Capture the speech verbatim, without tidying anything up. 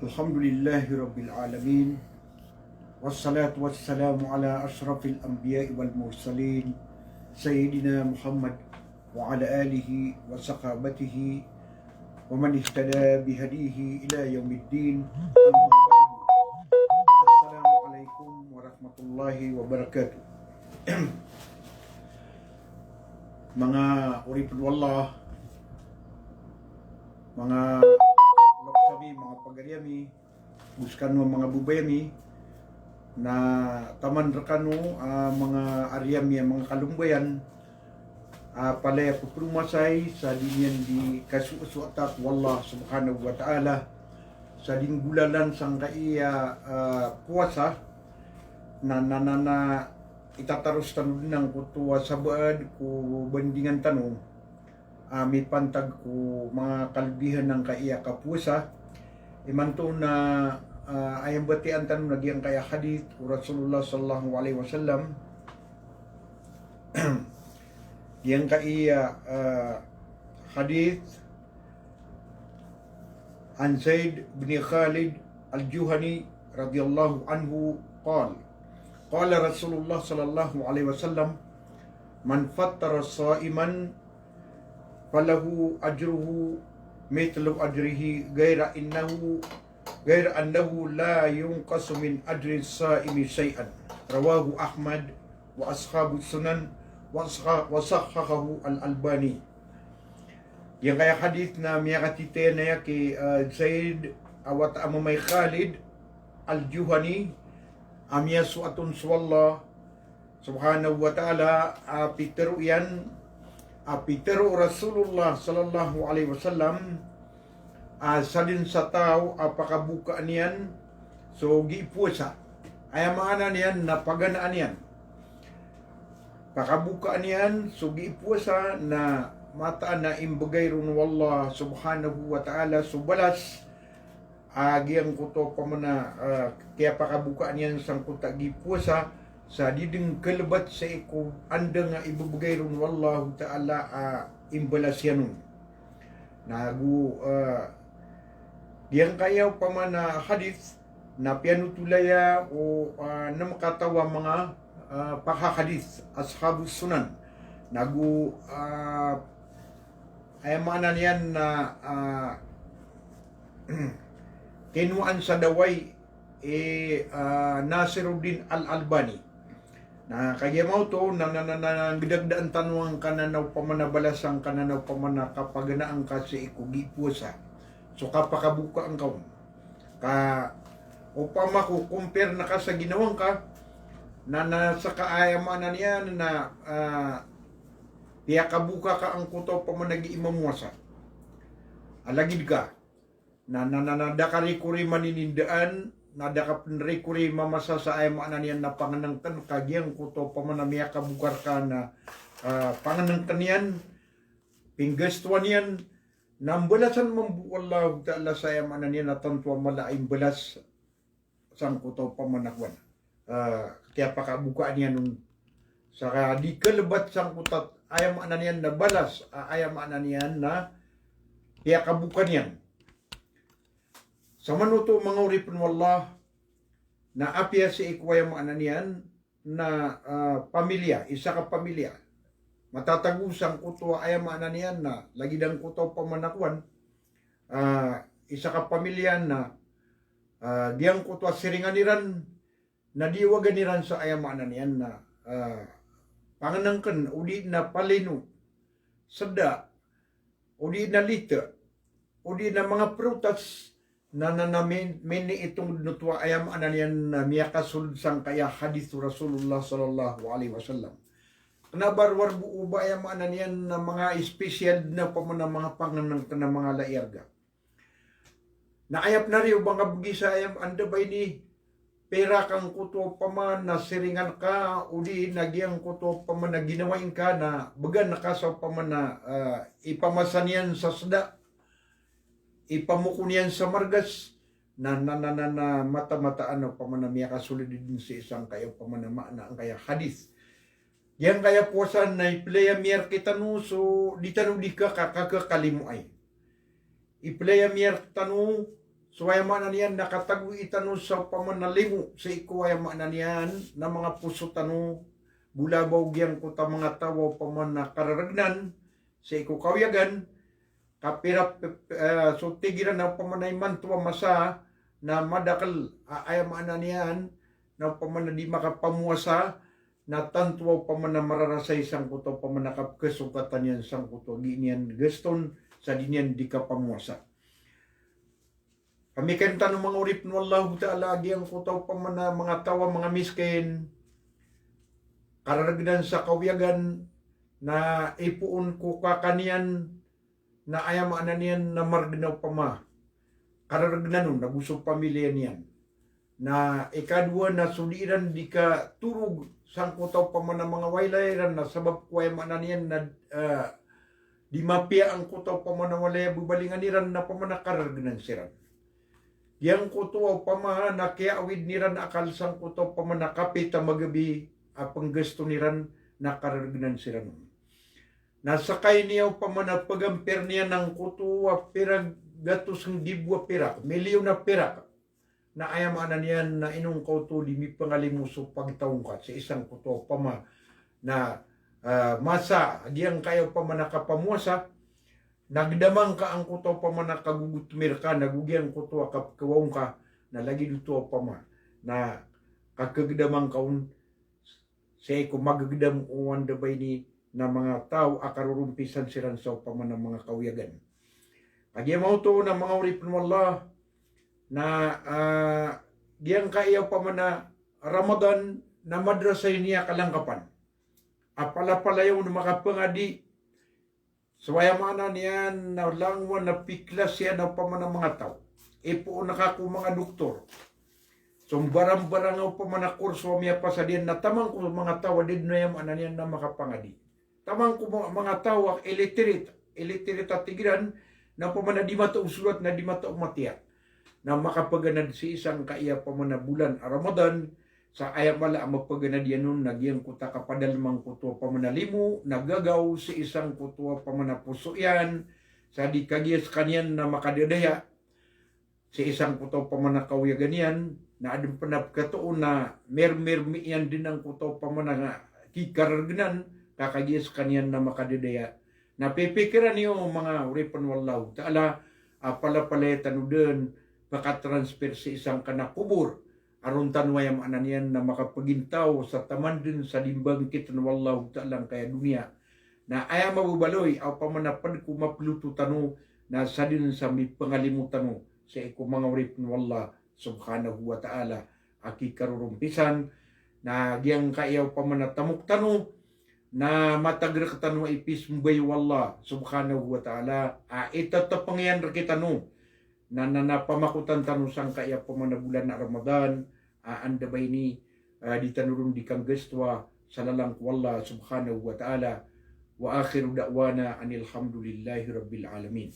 Alhamdulillahi Rabbil Alamin. Wassalatu wassalamu ala ashrafil anbiya'i wal mursalin, Sayyidina Muhammad wa ala alihi wa sahabatihi wa man ihtada bihadihi ila yaumiddin. Amma ba'du. Assalamu alaikum warahmatullahi wabarakatuh. Manga oripn o Allah, manga loks ami, manga pagari ami, go skano a manga babay ami, na taman rkano a manga ari ami a manga kalombayan, a palaya pphanomasay sa di niyan di kasoasoata ko Allah subhanahu wa ta'ala, sa di nggolalan sangkaya a powasa, na, na, na, na itataros tano dn angkoto a sabaad ko bandingan tano a mipantag ko manga kalbihan angkaya kapowasa. Imanto na, ah, aya mbatiyaan tano na giyangkaya hadith o Rasulullah sallallahu alaihi wasallam. Giyangkaya, ah, hadith عن زيد بن خالد الجهني رضي الله عنه قال: قال رسول الله صلى الله عليه وسلم: من فطر صائما فله أجره مثل أجره غير أنه، غير أنه لا ينقص من أجر الصائم شيئا. رواه أحمد وأصحاب السنن وصح-، وصححه الألباني. Giyangkaya hadith na miyakatitayan aya ki, ah, Zaid a wata a mama i Khalid Al-Juhani, a miyasoat on so Allah subhanahu wa ta'ala, a pitharo iyan, a pitharo o Rasulullah sallallahu alaihi wasallam, a sadn sa taw a pakabokaan iyan so gii powasa. Aya maana niyan na paganaan iyan. Pakabokaan iyan so gii powasa na mataan a imbgay ron o Allah subhanahu wa ta'ala so balas a giyangkoto pamana, ah, kiyapakabokaan iyan sangkoto a gii powasa, sa di dn kalbat sii ko andang a ibbgay ron o Allahu ta'ala a imbalas iyan on. Na go, ah, giyangkaya pamana hadith na piyanotol aya o, ah, nem kataw a manga, ah, pakahadith, ashabus sunan. Na go, ah, aya maana niyan na, ah, kinowaan sa dawai i, ah, Nasiruddin Al-Albani. Na kagiya maoto na, na, na, na, nggdagdaan tano angkanan a opama na balas angkanan a opama na kapaganaan ka sii ko gii powasa. So kapakabokaan ka on. Ka opama ko compare na ka sa ginawa ngka, na, na seka aya maana niyan na, ah, piyakaboka ka angkoto opama na gii mamowasa. A lagid ka. Na, na, na, na da ka rikori maninindaan, na da ka pn rikori mamasa sa aya maana niyan na pangnngkn ka giyangkoto opama na miyakaboka rka na, ah, pangnngkn iyan, pinggastowan iyan, na mbalasan mambo o Allahu ta'ala sa aya maana niyan na tanto a mala a imbalas sangkoto opama na kowan. Ah, kiyapakabokaan iyan on. Sa di kalbat sangkoto a aya maana niyan na balas, ah, aya maana niyan na piyakaboka niyan. Samanoto manga oripn o Allah, na apiya sii ko aya maana niyan na, ah, pamilya, isa ka pamilya. Matatago sangkoto a aya maana niyan na, lagid angkoto opama na kowan, ah, isa ka pamilya na, ah, giyangkoto a siringan iran, na diwagan iran sa aya maana niyan na, ah, pangnngkn, odi na palino, seda, odi na lite, odi na manga prutas, na, na, na min-, miniitong dn oto a aya maana niyan na miyakasold sangkaya hadith o Rasulullah sallallahu alaihi wasallam. Kna ba rowar bo o ba aya maana niyan na manga special dn a opama na manga pangnngkn a manga ala i arga. Na aya pn a riyo ba nga bgi sa aya, anda ba ini pirak angkoto opama na siringan ka, odi na giyangkoto opama na ginawai ngka na bgan ka sa opama na, ah, ipamasa niyan sa seda, ipamoko niyan sa margas, na, na, na, na, na mata-mataan opama na miyakasold dn sii sangkaya opama na maana angkaya hadith. Giyangkaya powasa na iplaya miyarktano so di tano di ka, ka, ka, kakalimoay. Iplaya miyarktano So aya maana niyan na katagoi tano sa opama na limo, sii ko aya maana niyan na manga poso tano, bolabaw giyangkoto a manga taw a opama na kararegnan sii ko kawiyagan, ka pira, eh, so tig iran na opama na imanto a masa na madakel a aya maana niyan na opama na di makapamowasa, na tanto a opama na mararasay sangkoto a opama na kapekesogkatan iyan sangkoto a gii niyan geston sa di niyan di kapamowasa. Pamikir tano manga oripen o Allahu Ta'ala, giyangkoto a opama na manga taw a manga miskin, kararegnan sa kawiyagan, na ipoon ko kaka niyan, na aya maana niyan na maregen a opama, kararegnan on, na go so pamiliya niyan. Na ikadowa na so di iran di katorog sangkoto a opama na manga wailay iran, na sabap ko aya maana niyan na, eh, di mapiya angkoto a opama na walay a bebalingan iran, na opama na kararegnan siran. Giyangkoto a opama na kiyaawid iran a akal sangkoto a opama na kapita magabi a penggeston iran, na kararegnan siran on. Na sakay niyan opama na pegampir niyan angkoto a pira gatos nggibo a pirak, milyon a pirak, na aya maana niyan na ino ngka oto di mipengalimo so pagtaw ngka sii sangkoto a opama na, ah, masa a giyangkaya opama na kapamowasa, na gedama ngka angkoto a opama na kagogotom reka, na go giyangkoto a kapekewaw ngka, na lagid oto a opama na kakegedama ngka on, sii ko magegedam o anda ba ini na manga taw a karorompisan siran sa opama na manga kawiyagan. Kagiya maoto na manga oripen o Allah, na, ah, giyangkaya opama na Ramadan na madrasa ini a kalangkapan. A palapalaya on makapengadi, so aya maana niyan na langowan a piklas iyan a opama na manga taw. Ipoon ka ko manga doktor. So mbarangbarang a opama na kurso a miyapasad iyan na taman ko manga taw a di den aya maana niyan na makapangadi. Taman ko ma-, manga taw a illiterate. Illiterate a tig iran na opama na di matao sorat na di matao matiya. Na makapaganad sii sangkaya opama na bolan a Ramadan, sa aya mala a mapaganad iyan on na giyangkoto a kapadalem angkoto a opama na limo, na gagaw sii sangkoto a opama na poso iyan, sa di kagiya sekaniyan na makadadaya sii sangkoto a opama na kawiyagan iyan, na aden pen a pekatao na mermermi iyan den angkoto a opama na kikararegnan, ka kagiya sekaniyan na makadadaya. Na pipikiran iyo manga oripen o Allahu Ta'ala, a palapalaya tano den pekatransfer sii sangkanan a kobor, a ron tano aya maana niyan na makapagintaw sa taman den sa di mbangkiten o Allahu Ta'ala angkaya doniya. Na aya mababaloy a opama na ped ko mapeloto tano na sa den sa mipengalimo tano sii ko manga oripen o Allah Subhanahu wa Ta'ala a kikarorompisan, na giyangkaya opama na tamok tano na matag rektano a ipisembayi o Allah Subhanahu wa Ta'ala a itetepeng iyan rekitano, na, na, na pamakotan tano sangkaya opama na bolan a Ramadan a anda ba ini, ah, di tano ron di kanggestowa sa lalan ko Allah Subhanahu wa Ta'ala. Wa akhiru da'wana anil hamdulillahi rabbil alamin.